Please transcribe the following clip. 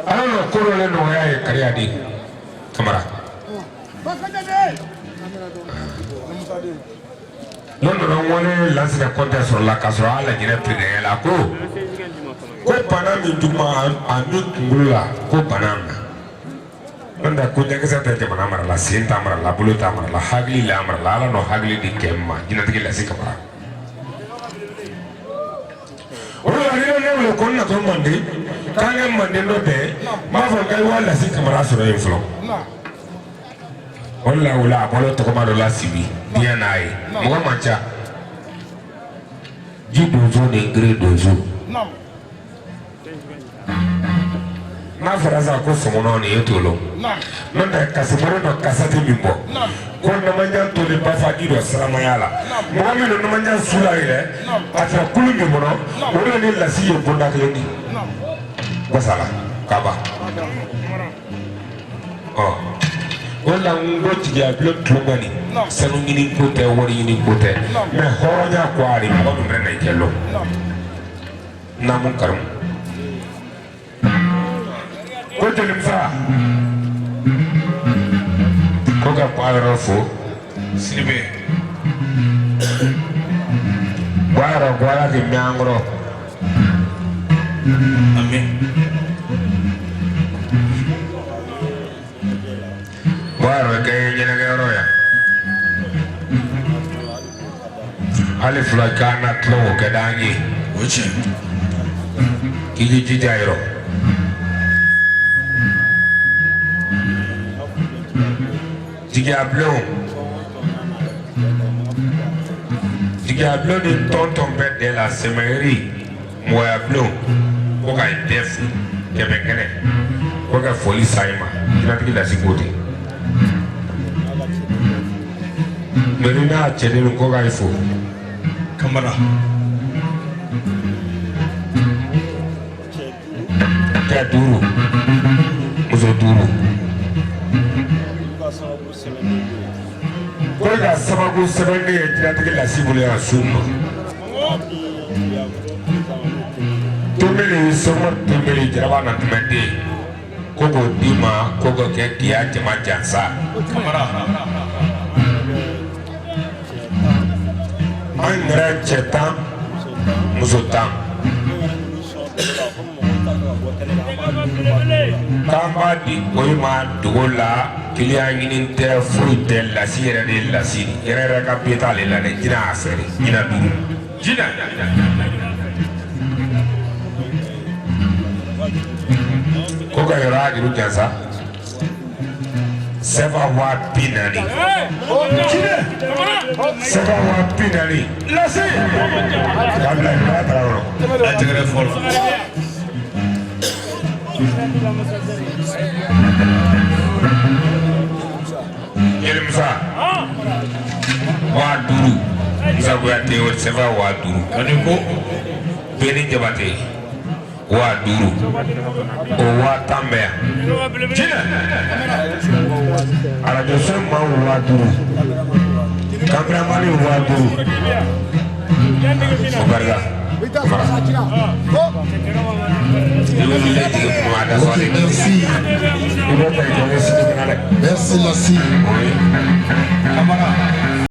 Ala n'o ko dɔ le nɔgɔya ye kariya di Kamara. Ne nana n wale Lansina Kɔntɛ sɔrɔla k'a sɔrɔ a Laginɛ président la ko ko bana min duguma a min kunkolo la ko bana na n'o tɛ ko ɲɛkisɛ tɛ jamana mara la, sen t'a mara la, bolo t'a mara la, hakili la mara la. Ala n'o hakili di kɛ ma jinɛtigi Lasi Kamara. O de la ni ne wele ko n natɔ Manden k'an kɛ Manden dɔ bɛn, n b'a fɔ k'a ye wa Lasi Kamara sɔrɔ yen fɔlɔ. O de la o la a bɔra tɔgɔma dɔ la Sibi diɲɛ n'a ye mɔgɔ man ca ji donso ni gere donso. N'a fɔra sa ko sɔmɔnɔ nin ye t'o lɔn, n'o tɛ kasimori dɔ kasa tɛ min bɔ ko namajan toli bafa ji dɔ saramaya la, mɔgɔ min don namajan su la yɛrɛ a taara kulu min kɔnɔ, o de ni Lasi ye bonda kelen di wasala kaba. Ɔ o de la n ko jigiya bulon tulon nin sanu ɲini ko tɛ, wari ɲini ko tɛ, mais hɔrɔnya ko a de mɔgɔ min bɛ na i kɛ lɔn naamu karimu ko jelimusa ko ka ba yɔrɔ fo Sidibe. Ba yɔrɔ ko Ala k'i mɛn an kɔrɔ. Amin. Ba yɔrɔ kɛ ye ɲɛnɛkɛyɔrɔ yan hali fila k'an na tulon o kɛ d'an ye. O ye tiɲɛ. K'i k'i jija yɔrɔ jigiya bulon, jigiya bulon ni tɔn tɔn bɛɛ de la sɛmɛyiri mɔgɔya bulon ko ka bɛɛ fo kɛmɛ kɛnɛ ko ka foli sa i ma jinɛtigi Lasi ko ten mɛ ni n'a cɛden ko ka i fo. Kamara. Cɛ duuru, muso duuru, ko ka sababu sɛbɛnden ye jinɛtigi Lasi bolo yan su ma tombele sɔmɔ tombele jaraba na tɛmɛ den ko k'o d'i ma ko k'o kɛ kiya jama jansa. Kamara. An yɛrɛ cɛ 10, muso 10, k'an b'a di o ma dogo la, kiliyan ɲini tɛ, foyi tɛ, Lasi yɛrɛ de ye Lasi yɛrɛ yɛrɛ ka bi t'ale la dɛ, jinɛ y'a fɛ de jinɛ duuru jinɛ ko ka yɔrɔ a juru jansa sɛfa 40,000, sɛfa 40,000 Lasi. K'a bila yɔrɔ a taara yɔrɔ. A tɛgɛrɛ fɔlɔ. Yelimusa 5000, Musa Kuyate o sɛfa 5000. Ani ko. Beni Jabate 5000, o 10,000 bɛ yan. Jinɛ. Arajo so maaw 5000, kameramani 5000, o barika. I bɛ wuli jigin kuma a da Ok, sɔrɔ. merci. I bɛ ta i jɔ sini kɛnɛ dɛ. Merci, merci. Oui. Kamara.